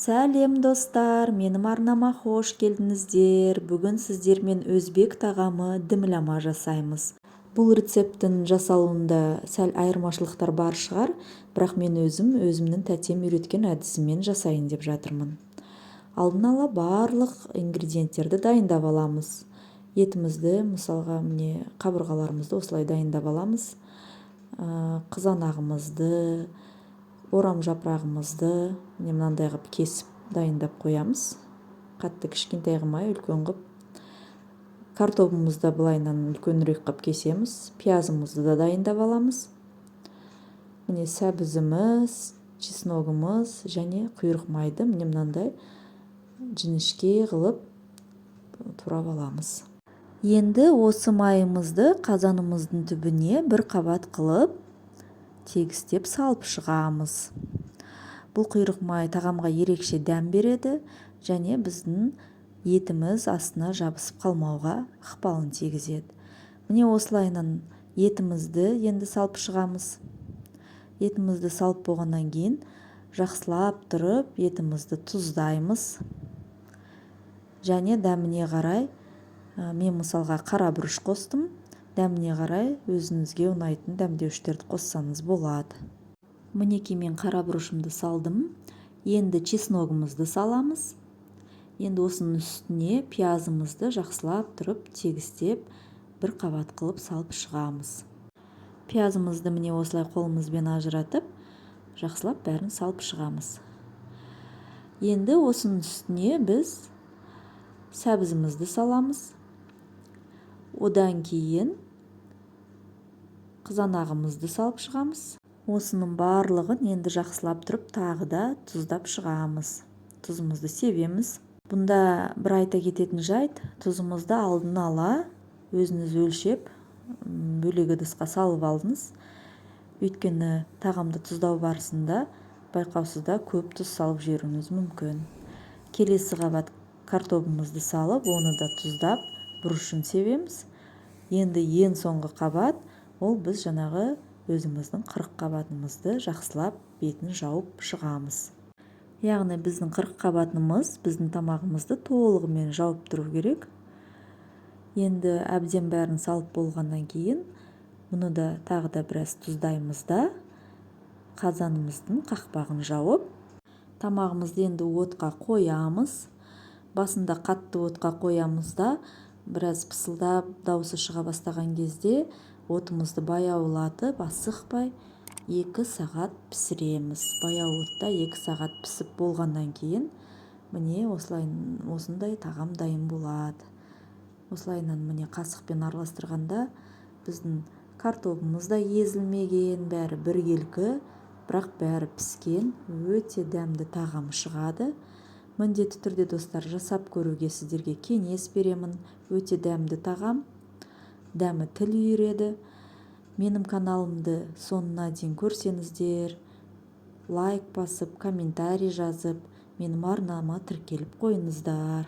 Сәлем, достар! Менің арнама хош келдіңіздер! Бүгін сіздермен өзбек тағамы дымлама жасаймыз. Бұл рецепттің жасалуында сәл айырмашылықтар бар шығар, бірақ мен өзімнің тәтем үйреткен әдісімен жасайын деп жатырмын. Алдын ала барлық ингредиенттерді дайындап аламыз. Етімізді, мысалға, міне, қабырғаларымызды осылай дайындап аламыз. Қызанағымызды, орам жапырағымызды, міне, мынандай қылып кесіп дайындап қоямыз, қатты кішкентай қылмай, үлкен қылып. Картобымызды былайынан үлкенірек қылып кесеміз. Пиязымызды да дайындап аламыз. Міне, сәбізіміз, чесногымыз және құйрық майды, міне, мынандай жіңішке қылып турап аламыз. Енді осы майымызды қазанымыздың түбіне бір қабат қылып тегістеп салып шығамыз. Бұл құйрық май тағамға ерекше дәм береді және біздің етіміз астына жабысып қалмауға ықпалын тигізеді. Міне, осылайынан етімізді енді салып шығамыз. Етімізді салып болғаннан кейін жақсылап тұрып етімізді тұздаймыз және дәміне қарай, мен, мысалға, қара бұрыш қостым, дәміне қарай өзіңізге ұнайтын дәмдеуіштерді қоссаңыз болады. Мінекей, мен қара бұрышымды салдым. Енді чесногымызды саламыз. Енді осының үстіне пиязымызды жақсылап тұрып тегістеп, бір қабат қылып салып шығамыз. Пиязымызды, міне, осылай қолымызбен ажыратып, жақсылап бәрін салып шығамыз. Енді осының үстіне біз сәбізімізді саламыз. Одан кейін қызанағымызды салып шығамыз. Осының барлығын енді жақсылап тұрып тағы да тұздап шығамыз, тұзымызды себеміз. Бұнда бір айта кететін жайт: тұзымызды алдын ала өзіңіз өлшеп, бөлек ыдысқа салып алыңыз, өйткені тағамды тұздау барысында байқаусызда көп тұз салып жіберуіңіз мүмкін. Келесі қабат картобымызды салып, оны да тұздап, бұрышын себеміз. Енді ең соңғы қабат, ол біз жаңағы өзіміздің қырыққабатымызды жақсылап бетін жауып шығамыз. Яғни біздің қырыққабатымыз біздің тамағымызды толығымен жауып тұру керек. Енді әбден бәрін салып болғаннан кейін мұны да тағы да біраз тұздаймыз да, қазанымыздың қақпағын жауып, тамағымызды енді отқа қоямыз. Басында қатты отқа қоямыз да, біраз пысылдап дауысы шыға бастаған кезде отымызды баяулатып, асықпай 2 сағат пісіреміз. Баяу отта 2 сағат пісіп болғаннан кейін, міне, осылай, осындай тағам дайын болады. Осылайынан, міне, қасықпен араластырғанда біздің картобымыз да езілмеген, бәрі біркелкі, бірақ бәрі піскен, өте дәмді тағам шығады. Міндетті түрде, достар, жасап көруге сіздерге кеңес беремін. Өте дәмді тағам, дәмі тіл үйіреді. Менің каналымды соңына дейін көрсеңіздер, лайк басып, комментарий жазып, менің арнама тіркеліп қойыңыздар.